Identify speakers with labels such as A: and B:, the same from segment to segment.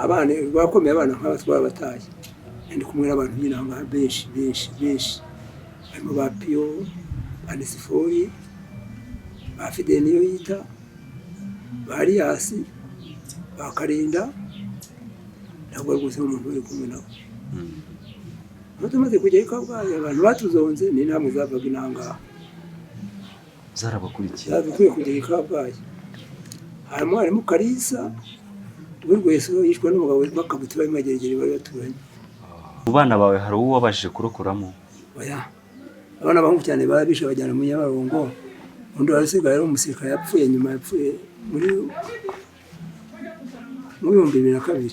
A: Abana bakomeye, abana nk'aba twarabataye. Ndi kumwe n'abantu nyine aha ngaha benshi benshi benshi, harimo ba Piyo, ba Nisifori, ba Fideli niyo yita, ba Riyasi, ba Karinda. Ntabwo rwose umuntu uri kumwe nabo. Aho tumaze kugera i Kabgayi, abantu batuzonze ni intambwe zavaga inangaha.
B: Zarabakurikiye?
A: Zadukwiye kugera i Kabgayi. Hari umwarimu Kalisa w'Urweso, yishwe n'umugabo witwa Kabutura w'Imageragere, bari baturanye.
B: Mu bana bawe hari uwo wabashije kurokoramo?
A: Oya, abana b'abahungu cyane barabishe, bajyana mu Nyabarongo. Undi wari usigaye ari umusirikare, yapfuye nyuma, yapfuye muri 2002.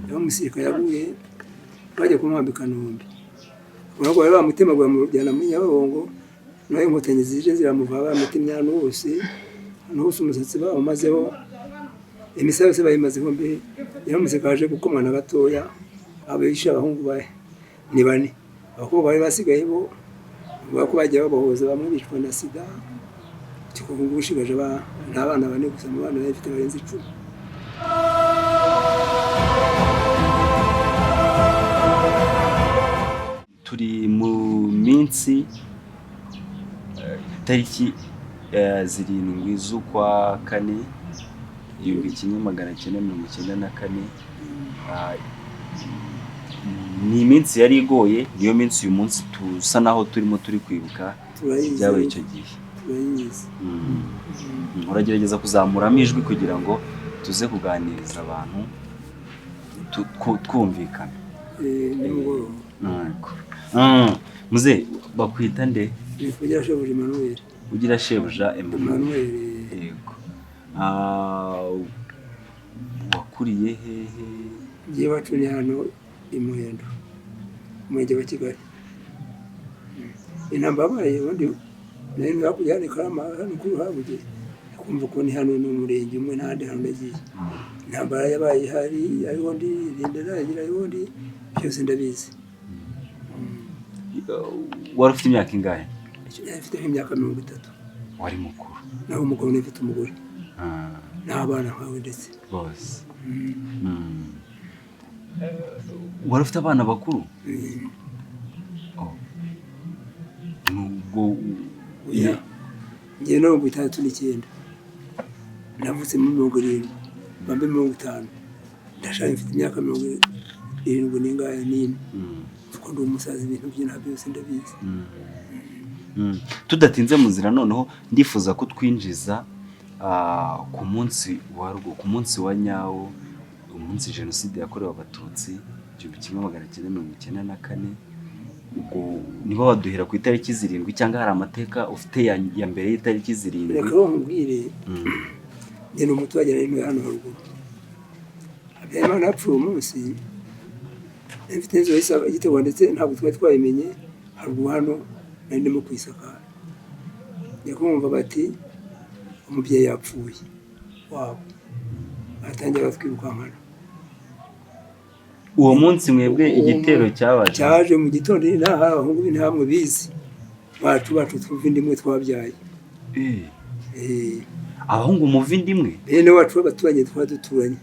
A: Yari umusirikare, yaguye bagiye kumwambika i Kanombe. Ubwo bari bamutemagura, bamujyana muri Nyabarongo, naho Inkotanyi zije ziramuva, bamutemye ahantu hose, ahantu hose umusatsi bawumazeho, imisaya yose bayimazeho. Mbe yari umusirikare aje gukomwa na gatoya. Abishe abahungu ni bane, abakobwa bari basigaye bo bavuga ko bagiye babahoza, bamwe bicwa na sida. Ubu ngubu ushigaje ni abana bane gusa mu bana bari bafite barenze 10.
B: Turi mu minsi tariki 7 z'ukwa kane 1994. Ni iminsi yari igoye, niyo minsi uyu munsi tusa naho turimo turi kwibuka
A: Turayizi.
B: ibyabaye icyo gihe.
A: Turayizi.
B: Uragerageza kuzamuramo ijwi kugira ngo tuze kuganiriza abantu twumvikana.
A: Nimugoroba.
B: Yego. Muze bakwita nde?
A: Ugira shebuja Emmanuel.
B: Ugira shebuja Emmanuel.
A: Emmanuel.
B: Yego. Wakuriye hehe?
A: Ngiye iwacu ni hano i Muhendo, Umurenge wa Kigali. Intambara yabaye ubundi nari hakurya hano i Karama, hano kuri Ruhabuge, kumva ko ni hano, ni umurenge umwe, n'ahandi hantu nagiye. Intambara yabaye ihari, hariho ndi rinda ragira, hariho ndi, byose ndabizi.
B: Wari ufite imyaka ingahe?
A: Nari mfite nk'imyaka 30.
B: Wari mukuru.
A: Naho umugabo nari mfite umugore n'abana nkawe ndetse.
B: Bose. Wari ufite abana bakuru? Oh. Nubwo
A: Oya, ngewe 69, navutse muri 70, bambe 50, ndashaje, mfite imyaka 70 n'ingahe n'ine. Kuko ndi umusaza, ibintu by'inaha byose ndabizi.
B: Tudatinze mu nzira, noneho ndifuza ko twinjiza ku munsi wa rwo, ku munsi wa nyawo, umunsi jenoside yakorewe Abatutsi, 1994. Ubwo niba waduhera ku itariki 7, cyangwa hari amateka ufite ya mbere y'itariki 7?
A: Reka rero nkubwire. Njye ni umuturage, nari ntuye hano haruguru. Habyarimana yapfuye umunsi nari mfite inzu yahise igitegwa, ndetse ntabwo twari twabimenye. Haruguru hano nari ndimo kuyisakara, njya kumva bati umubyeyi yapfuye wabo, batangira batwirukankana.
B: Uwo munsi mwebwe
A: Uwo
B: igitero cyabaje?
A: Cyaje mu gitondo inaha, hari abahungu b'intambwe bize bacu bacu twumva indimwe twabyaye.
B: Abahungu muva inda imwe?
A: Bene wacu b'abaturanyi, twari duturanye.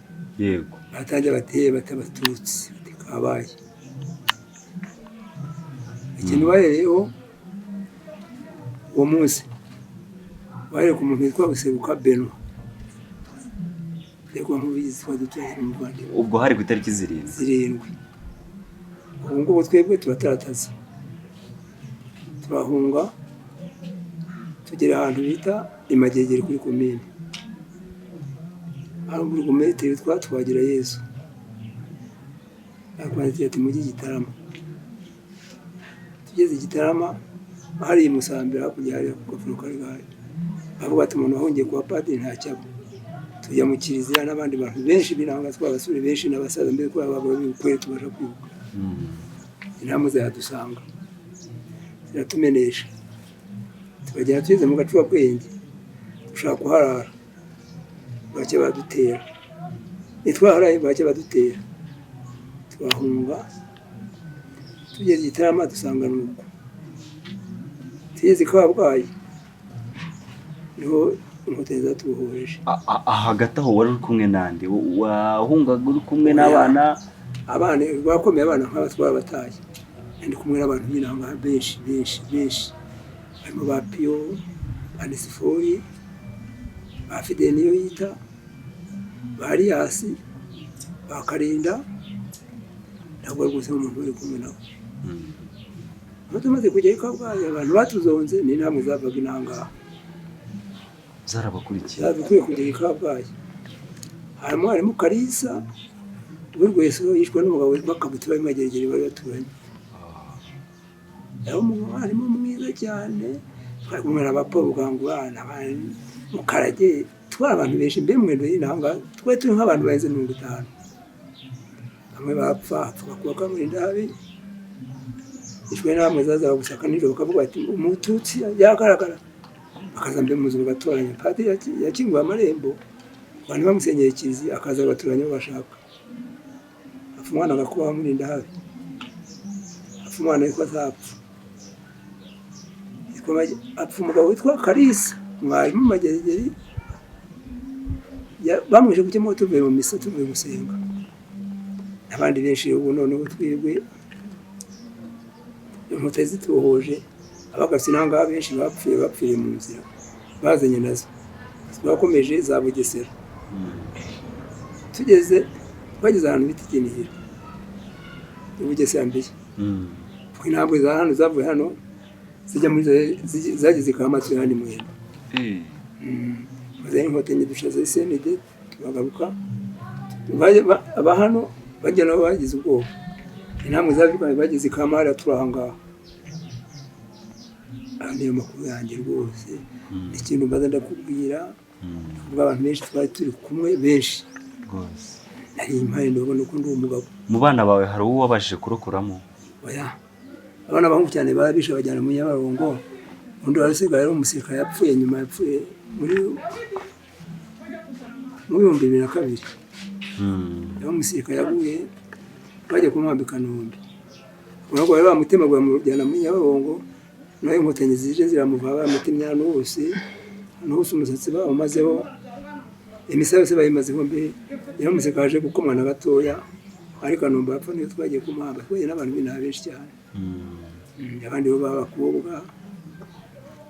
A: Batangira bateye bati Abatutsi, bati kabaye. Ikintu bahereyeho uwo munsi, bahereye ku muntu witwa Buseruka Benoit, reka nkubizi, twari duturanye n'umuvandimwe.
B: Ubwo hari ku itariki 7?
A: 7. Ubu ngubu twebwe turatarataza, turahunga, tugera ahantu bita i Magegere kuri komine, hari umuburugumesitiri witwa Twagirayezu, aratwandikira ati mujye i Gitarama. Tugeze i Gitarama, hariya i Musambira hakurya hariya ku gafuro kari gahari, bavuga ati umuntu wahungiye kwa padiri ntacyaba. Tujya mu kiliziya n'abandi bantu benshi b'inanga, twaba abasore benshi n'abasaza, mbere ko abagabo b'ibikwerere tubasha kwibuka. Intambwe ziradusanga, ziratumenesha, turagenda. Tugeze mu Gacurabwenge dushaka kuharara, bacye baradutera. Ntitwaharaye, bacye badutera, turahunga. Tugeze i Gitarama dusanga ni uko. Tugeze i Kabgayi niho Inkotanyi zatubohoreje.
B: Hagati aho wari uri kumwe nande? Wahungaga uri kumwe n'abana?
A: Abana bakomeye, abana nk'aba twarabataye. Ndi kumwe n'abantu nyine aha ngaha benshi benshi benshi, harimo ba Piyo, ba Nisifori, ba Fideli niyo yita, ba Riyasi, ba Karinda. Ntabwo rwose umuntu uri kumwe nabo. Aho tumaze kugera i Kabgayi, abantu batuzonze ni intambwe zavaga inaha.
B: Zarabakurikiye?
A: Zadukwiye kugera i Kabgayi. Hari umwarimu Kalisa w'Urweso, yishwe n'umugabo witwa Kabutura w'i Mageragere, bari baturanye. Yari umwarimu mwiza cyane. Twari kumwe na ba Paul Rugangura na ba Mukarage, twari abantu benshi. Mbe Mwendo y'inanga, twari turi nk'abantu barenze 50. Bamwe bapfa, hapfa kuba Kamurindahabi, yishwe n'amwe zazaga gusaka nijoro, bakavuga bati umututsi yagaragara, bakaza mbe mu nzu bagatoranya. Padiri yakinguye amarembo, abantu bamusenyeye kiliziya, akaza agatoranya abo bashaka. Apfa umwana agakubaho Murindahabi, apfa umwana witwa Zapfa, apfa umugabo witwa Kalisa mwarimu Magerageri, bamwishe ku cyumweru tuvuye mu misa, tuvuye gusenga, n'abandi benshi. Ubu noneho twebwe inkotanyi zitubohoje, abagarutse n'ahangaha benshi bapfuye, bapfiriye mu nzira bazanye nazo. Twakomeje za Bugesera, tugeze, twageze ahantu bita Ikinihira i Bugesera mbere. Intambwe za hano zavuye hano zijya muri zageze i Kamatsi handi Mwendo. Maze inkotanyi duca za CND, turagaruka. Aba hano bajya nabo bagize ubwoba. Intambwe zavuye bageze i Kamara, turi aha ngaha. Aha niyo makuru yanjye rwose. Ikintu mbaza ndakubwira, kuvuga abantu benshi twari turi kumwe benshi.
B: Rwose.
A: Nari impare, ndabona ko ndi umugabo.
B: Mu bana bawe hari uwo wabashije kurokoramo?
A: Oya, abana b'abahungu cyane barabishe, bajyana mu Nyabarongo. Undi wari usigaye ari umusirikare, yapfuye nyuma, yapfuye muri 2002. Yari umusirikare, yaguye bagiye kumuhamba i Kanombe. Ubwo bari bamutemagura bamujyana muri Nyabarongo, naho inkotanyi zije ziramuva, bamutemye ahantu hose, ahantu hose umusatsi bawumazeho, imisaya yose bayimazeho. Mbere yari umusirikare aje gukomana gatoya, ariko Kanombe apfa niyo twagiye kumuhamba. Twagiye n'abantu b'inaha benshi cyane. Abandi bo b'abakobwa,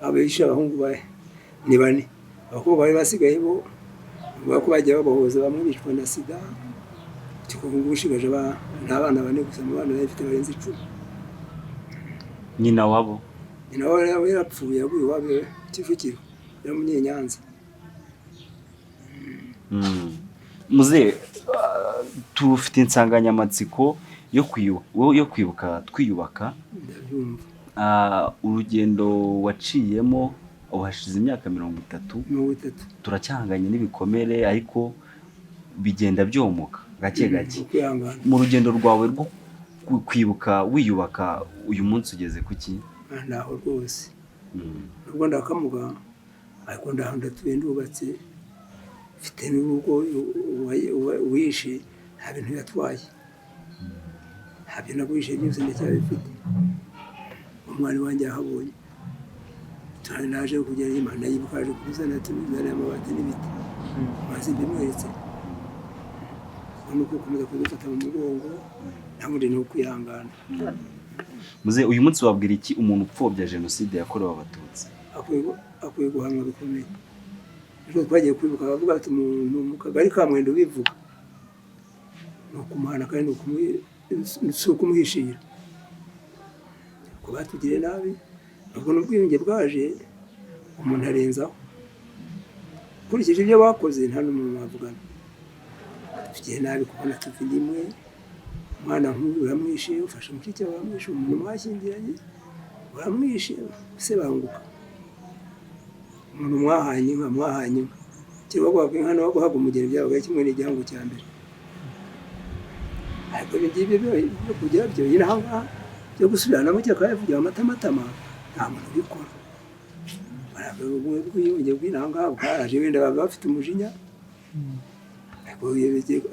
A: abishe abahungu ni bane. Abakobwa bari basigaye bo bavuga ko bagiye babahoza, bamwe bicwa na sida. Ubu ngubu ushigaje ni abana bane gusa mu bana bari bafite barenze 10.
B: Nyina wabo?
A: Nyina we yari yarapfuye, yaguye iwabo Kicukiro, yari umunyenyanza.
B: Muzehe, tufite insanganyamatsiko yo kwibuka twiyubaka.
A: Ndabyumva.
B: Urugendo waciyemo ubu hashize imyaka 30.
A: 30.
B: Turacyahanganye n'ibikomere, ariko bigenda byomoka gake gake.
A: Ukwihangana.
B: Mu rugendo rwawe rwo kwibuka wiyubaka, uyu munsi ugeze ku ki?
A: Ntaho rwose. Nubwo ndakamuga, ariko ndaho ndatuye, ndubatse, mfite n'urugo. Wishe nta bintu yatwaye, ntabyo nagurishije, byose ndacyabifite. Umwana wanjye yahabonye. Turi naje kugera Imana yibuka, aje kuzana tuzana amabati n'ibiti, maze mbimweretse. Ubona uko ukomeza kudufata mu mugongo, nta bundi ni ukwihangana.
B: Muzehe, uyu munsi wabwira iki umuntu upfobya jenoside yakorewe Abatutsi?
A: Akwiye guhanwa bikomeye. Ejo twagiye kwibuka, bavuga ati umuntu mu kagari ka Mwendo bivuga ni ukumuhana, kandi si ukumuhishira ko batugiriye nabi. Ubwo n'ubwiyunge bwaje, umuntu arenzaho ukurikije ibyo bakoze, nta n'umuntu wavugana. Tugiye nabi kubona tuva inda imwe, umwana nk'uyu uramwishe, ufashe mushiki wawe uramwishe, umuntu mwashyingiranye uramwishe, se banguka umuntu mwahanye inka, mwahanye inka, cyangwa guhabwa inka no guhabwa umugeni byabaga kimwe n'igihango cya mbere. Ariko ibyo ngibyo byo kugira byo nyine aha ngaha byo gusubiranamo cyangwa yavugira amatamatama, nta muntu ubikora. Ubwiyunge bw'inaha ngaha bwaraje, wenda baba bafite umujinya, ariko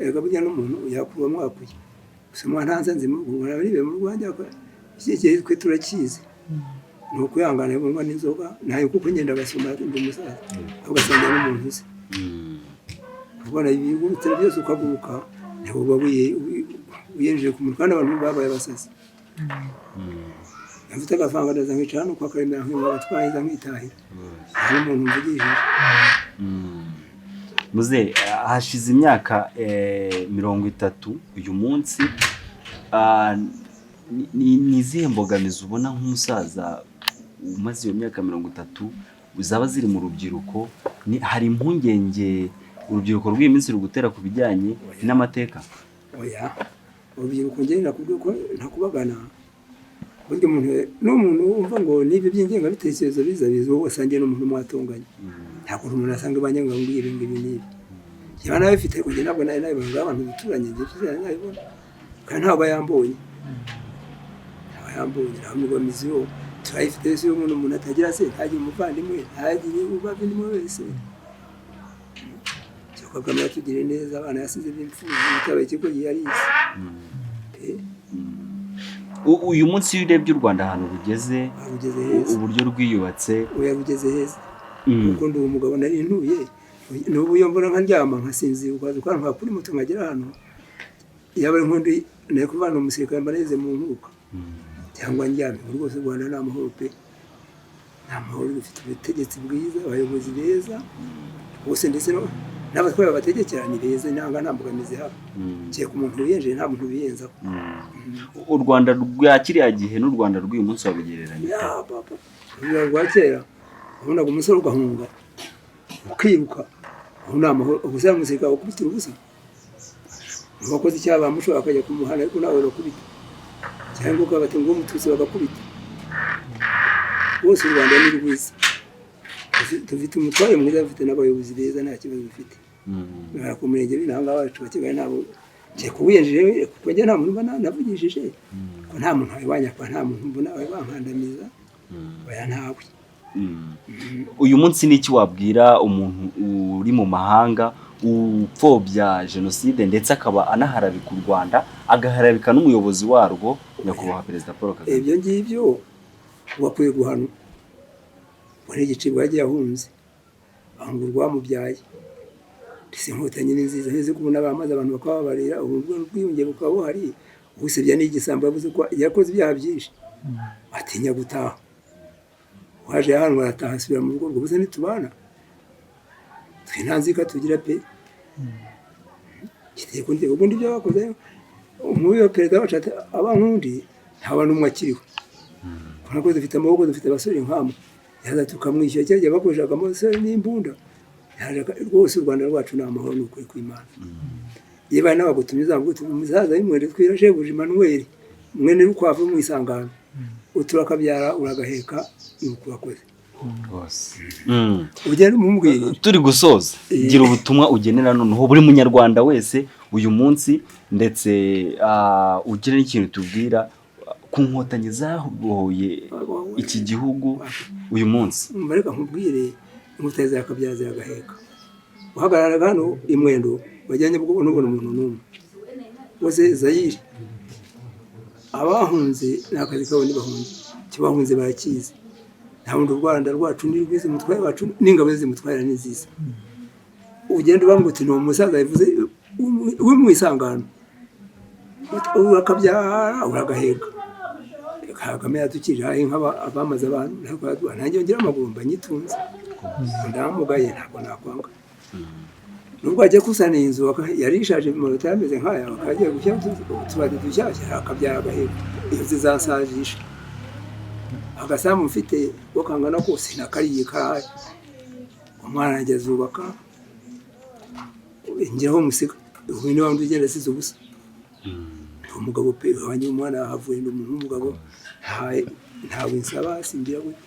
A: erega burya n'umuntu yakuba mwakuye gusa umwana hanze nzima, ubu baribe mu Rwanda iki gihe twe turakizi. Ni ukwihangana kunywa n'inzoga ntayo, kuko ngenda agasoma, ndi umusaza, ugasanga n'umuntu uzi kubona ibigurutse byose ukaguruka, ntabwo uba wiyenjeje ku muntu. Kandi abantu babaye abasazi. Mfite agafaranga, ndaza nkicara hano kwa Karemera, nkinywa, twarangiza nkitahira, nta n'umuntu mvugishije.
B: Muze, hashize imyaka 30 uyu munsi. Ni izihe mbogamizi ubona nk'umusaza umaze iyo myaka 30 zaba ziri mu rubyiruko? Hari impungenge urubyiruko rw'iyi minsi rugutera ku bijyanye n'amateka?
A: Oya, urubyiruko njye nakubwiye ko ntakubagana. Burya umuntu n'umuntu wumva ngo n'ibyo by'ingengabitekerezo biza biza uwo wasangiye n'umuntu mwatunganye. Ntabwo umuntu asanga iwanjye ngo ambwire ngo ibi n'ibi. Njyewe nabifite, ariko njye ntabwo nari nabibona. Ngo abantu duturanye, njye nari nabibona, kandi ntabwo yambonye, ntabwo yambonye. Nta mbogamizi yo turayifite. Wese iyo umuntu atagira se, ntagire umuvandimwe, ntagire umuvandimwe wese. Cyo Kagame yatugiriye neza, abana yasize b'imfubyi bitabaye ikigo yarize pe.
B: Uyu munsi iyo urebye u Rwanda ahantu rugeze,
A: rugeze heza.
B: Uburyo rwiyubatse.
A: Oya, rugeze heza, kuko ndi umugabo nari ntuye. N'ubu iyo mbona nkaryama nkasinzira, ukaza ukantwara kuri moto nkagera hano, yaba ari nkundi nari kuvana umusirikare mba nageze mu nkuka cyangwa ndyamye. Ubu rwose u Rwanda ni amahoro pe, ni amahoro. Dufite ubutegetsi bwiza, abayobozi beza bose, ndetse n'abatwaye babategekera ni beza. Nanga nta mbogamizi ihaba, kereka umuntu wiyenjeje, nta muntu wiyenzaho.
B: U Rwanda rwa kiriya gihe n'u Rwanda rw'uyu munsi wabigereranya ute?
A: Ya papa, urugero rwa kera wabonaga umusore ugahunga, ukiruka. Ubu ni amahoro. Ubusa umusirikare wakubitira ubusa, uwakoze icyaha bamushobora akajya kumuhana, ariko nawe barakubita, cyangwa ukabati ngo umututsi bagakubita bose. U Rwanda ni rwiza. Dufite umutware mwiza, dufite n'abayobozi beza, nta kibazo dufite. Ku murenge b'inanga wacu wa Kigali, ntabwo kereka uwiyenjeje, kuko njye nta muntu mba navugishije, ko nta muntu wari wanyakwa, nta muntu mbona wari wankandamiza. Oya, ntawe.
B: Uyu munsi ni iki wabwira umuntu uri mu mahanga upfobya jenoside, ndetse akaba anaharabika u Rwanda, agaharabika n'umuyobozi warwo, Nyakubahwa Perezida Paul Kagame?
A: Ibyo ngibyo bakwiye guhanwa. Muri igicibwa yagiye ahunze, ahunga urwamubyaye. Ndetse Inkotanyi ni nziza, ntizi kubona bamaze abantu bakababarira, ubu ubwiyunge bukaba buhari. Usebya ni igisambo, yavuze ko yakoze ibyaha byinshi, atinya gutaha. Waje hano arataha, asubira mu rugo rwe. Gusa ntitubana twe, nta nzika tugira pe. Kiteye ku ubundi ibyo bakoze. Nk'uyu perezida wacu aba nk'undi, ntaba n'umwe akiriho. Kubera ko dufite amaboko, dufite abasore nk'amwe, yaza tukamwishyura. Cya gihe bakoreshaga amasore n'imbunda. Rwose u Rwanda rwacu ni amahoro, ni ukuri kw'Imana. Iyo bari n'abagutumye, uzavuga uti: "Umusaza w'Imwende twira shebuja Emmanuel mwene Rukwavu mu isangano, uturakabyara uragaheka." Ni uko urakoze.
B: Rwose.
A: Ugenda umubwire.
B: Turi gusoza, gira ubutumwa ugenera noneho buri munyarwanda wese uyu munsi, ndetse ugire n'ikintu tubwira ku Nkotanyi zabohoye iki gihugu uyu munsi.
A: Umva, reka nkubwire: Inkotanyi zirakabyara ziragaheka. Uhagarara hano imwendo wajyanye bwo ntubona umuntu n'umwe bose. Zayire abahunze ni akazi kabo, ntibahunze icyo bahunze barakizi. Nta wundi, u Rwanda rwacu ni rwiza, umutware wacu n'ingabo ze zimutwarira ni nziza. Ugenda ubambwira uti: "Ni umusaza bivuze uri mu isangano, urakabyara uragaheka." Kagame yadukije inka abamaze abantu, ntabwo yaduha. Nanjye ngira amaguru mba nyitunze, ndamugaye, ntabwo nakwanga. Nubwo ajya kusana iyi nzu yari ishaje, amanota yameze nk'aya, bakagiye gushyira utubati dushyashya. Akabyara agaheka, iyo nzu izansajisha. Agasambu mfite uko kangana kose nakariye karahari, umwana wanjye azubaka, ngeraho musiga. Ubu ni wa wundi ugenda asize ubusa. Ndi umugabo pe, iwanjye umwana yahavuye, ndi umuntu w'umugabo, ntawe nsaba, singira gute.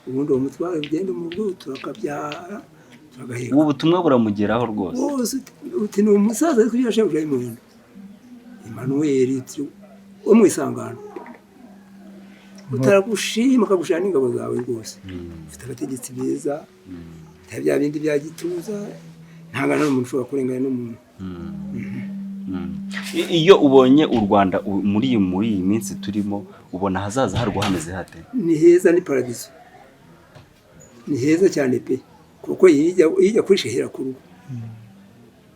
A: Ubundi uwo mutware ugenda mu rugo, turakabyara turagaheka.
B: Ubu butumwa buramugeraho rwose.
A: Bose uti ni umusaza ariko shebuja y'umuhindo Emmanuel wo mu isangano, utaragushima akagushira n'ingabo zawe rwose. Ufite abategetsi beza, bitari bya bindi bya gituza. Ntangana n'umuntu ushobora kurengana n'umuntu.
B: Iyo ubonye u Rwanda muri iyi minsi turimo, ubona ahazaza harwo hameze hate?
A: Ni heza, ni paradiso, ni heza cyane pe, kuko ijya kwishihira ku rugo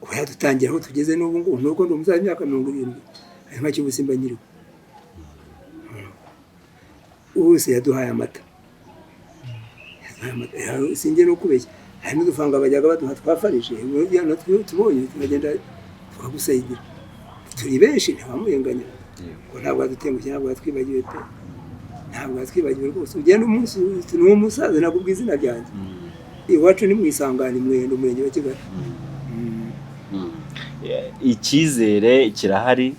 A: ubu yadutangira aho tugeze n'ubu ngubu, nubwo ndi umusaza w'imyaka 70, ari nka cy'ubusimba nyiriho wose yaduhaye amata, yaduhaye amata. Sinjye no kubeshya, hari n'udufaranga bajyaga baduha twafarije, burya natwe tubonye tukagenda tukagusayidira, turi benshi, ntiwamurenganya ngo ntabwo yadutengushye, ntabwo yatwibagiwe pe, ntabwo yatwibagiwe rwose. Ugenda umunsi ni umusaza, nakubwiye izina ryanjye, iwacu ni mu Isangano, Mwendo, umurenge wa Kigali.
B: Icyizere kirahari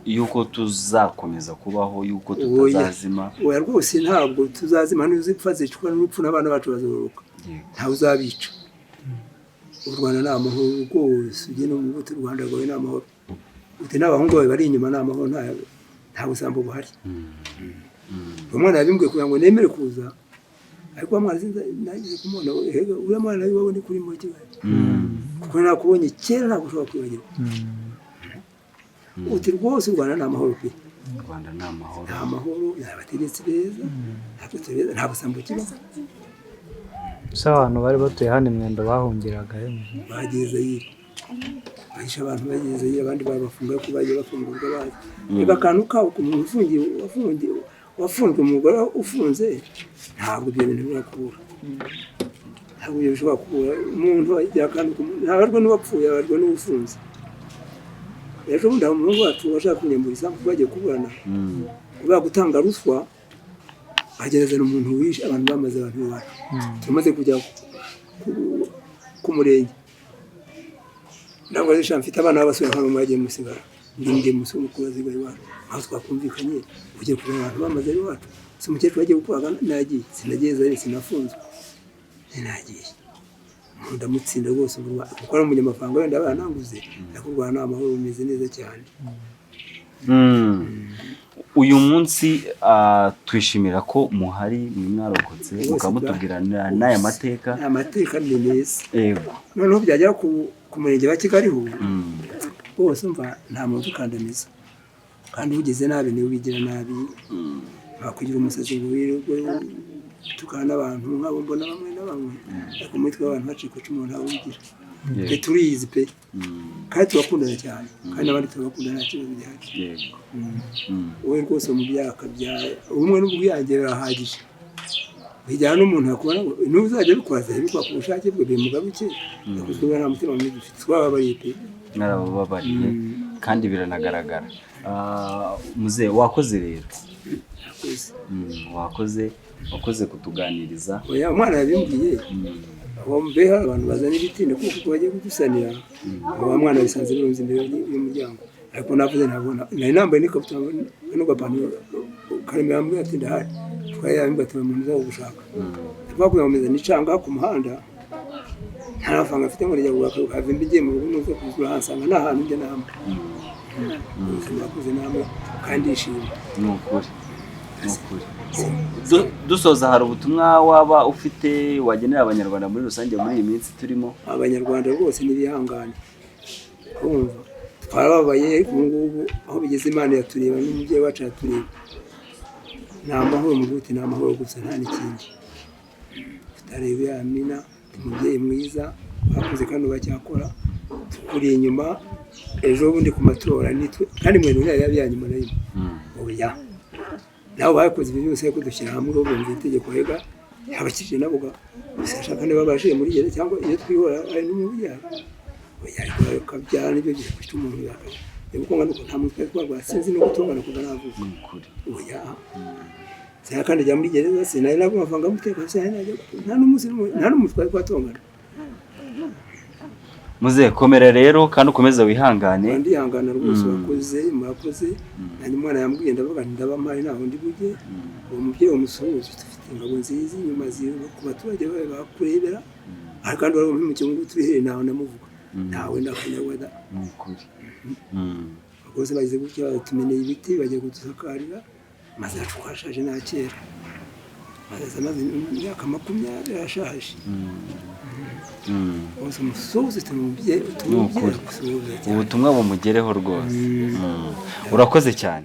B: yuko tuzakomeza kubaho, yuko
A: Oya.
B: tutazazima?
A: Oya rwose, ntabwo tuzazima, n'uzipfa zicwa n'urupfu n'abana bacu bazororoka. Ntawe uzabica. U Rwanda ni amahoro rwose, ugende mu u Rwanda rwawe ni amahoro, uti n'abahungu bawe bari inyuma ni amahoro, nta busambo buhari. Uwo mwana yabimbwiye kugira ngo nemere kuza, ariko wa mwana sinzi nagize kumubona. Ehega, uriya mwana iwawe ni kuri muri Kigali, kuko nakubonye kera, ntabwo ushobora kwibagirwa. Uti rwose u Rwanda ni amahoro pe.
B: U Rwanda ni amahoro.
A: Ni amahoro, ni abategetsi beza, ntabwo turi beza, nta busambo kibaho.
C: Ese abantu bari batuye hano i Mwendo bahungiraga he?
A: Bagiye Zayire, bahisha abantu bagiye Zayire, abandi babafunga ko bagiye bafungurwa bazi. Reka akantu kabo ku muntu ufungiye, wafungiye, wafunzwe, umugore ufunze, ntabwo ibyo bintu bishobora kubura, ntabwo ibyo bishobora kubura. Umuntu agira akantu ku muntu, ntabarwa n'uwapfuye, abarwa n'ufunze. Ejo bundi hari umuhungu wacu washaka kunyambura isambu, bagiye kuburana kubera gutanga ruswa, agerageza umuntu wishe abantu, bamaze abantu iwacu. Tumaze kujya ku murenge, ntabwo ari mfite abana b'abasore nk'abo mwagiye musigara, ndi musore kubaziga iwacu aho twakumvikanye, ugiye kuzana abantu bamaze iwacu. Si umukecuru agiye gukura, nagiye, sinageze, sinafunzwe, sinagiye, ndamutsinda rwose ubu kuko ari umunyamafaranga, wenda barananguze, ariko u Rwanda ni amahoro, bimeze neza cyane.
B: Uyu munsi twishimira ko muhari, mwe mwarokotse,
A: Rwose
B: mukaba mutubwira n'aya mateka.
A: Aya mateka ni meza. Noneho byagera ku murenge wa Kigali ho bose umva, nta muntu ukandamiza, kandi ugize nabi niwe ubigira nabi. Nta kugira umusazi ngo wirirwe tukana n'abantu nk'abo mbona bamwe na bamwe, ariko muri twe abantu bacika icumu ntawe ubigira. Twe turiyizi pe, kandi turakundana cyane, kandi n'abandi turabakunda, nta kibazo gihari. Wowe rwose mu myaka bya ubumwe n'ubwiyange birahagije, bijyana n'umuntu yakubona ngo n'uzajya abikora azabikora ku bushake bwe, bimugaruke, ariko twebwe nta mutima mubi dufite, twababariye pe.
B: Mwarabababariye kandi biranagaragara. Muzehe, wakoze rero.
A: Yakoze.
B: Wakoze kutuganiriza.
A: Oya, umwana yabimbwiye, aho mbe hari abantu bazana ibiti kuko bagiye kudusanira, wa mwana bisanze birunze imbere y'umuryango, ariko navuze ntabwo nari nambaye n'ikabutura n'agapantaro. Karemera yambwiye ati ndahari, twari yambwiye ati umuntu uzagushaka, twakuye ngo nicanga ku muhanda, nta mafaranga mfite ngo njya kugura kava imbi, ngiye mu rugo nuza kuzura hansanga nta hantu njya namwe. Rwose murakoze namwe kandi ndishimye.
B: Ni ukuri, ni ukuri. Dusoza, hari ubutumwa waba ufite wagenera abanyarwanda muri rusange muri iyi minsi turimo?
A: Abanyarwanda rwose ntibihangane, kumva twarababaye, ariko ubu ngubu aho bigeze Imana iratureba n'umubyeyi wacu aratureba. Ni amahoro mu gihugu, ni amahoro gusa, nta n'ikindi tutareba. Yamina umubyeyi mwiza, bakoze kandi bacyakora, tukuri inyuma. Ejo bundi ku matora nitwe, kandi mwe ntiyari yaba nyuma na rimwe. Oya, nabo bakoze ibintu byose, ariko dushyira hamwe, bumva itegeko rega yabakije nabo ga gusa ashaka niba babashije muri gereza cyangwa iyo twihora ari n'umubyara. Oya, ariko kabyara nibyo gihe kwica umuntu yakaba kuko ngana uko nta muntu twari twarwara, sinzi no gutongana kuva navuka.
B: Ni ukuri.
A: Oya, sinakandi muri gereza, sinari nabwo amafaranga y'umutekano, sinari najya, nta n'umunsi n'umwe, nta n'umuntu twari twatongana.
B: Muzehe, komera rero kandi ukomeze wihangane.
A: Ndihangana rwose. Wakoze, murakoze. Nanjye umwana yambwiye, ndavuga nti ndaba mpari, ntaho ndi bujye. Uwo mubyeyi umusuhuze, dufite ingabo nziza inyuma ziba ku baturage bawe bakurebera, ariko kandi wari umuhemukiye ngo turi hehe, ntawe ndamuvuga, ntawe ndakanyarwanda.
B: Ni ukuri.
A: Rwose bagize gutya batumeneye ibiti, bagiye kudusakarira amazu yacu, twashaje nta kera, amazu amaze imyaka 20 arashaje. Bose umusuhuze, tumubye
B: Ni ukuri.
A: tumubye, gusuhuza cyane.
B: Ubutumwa bumugereho rwose. Urakoze cyane.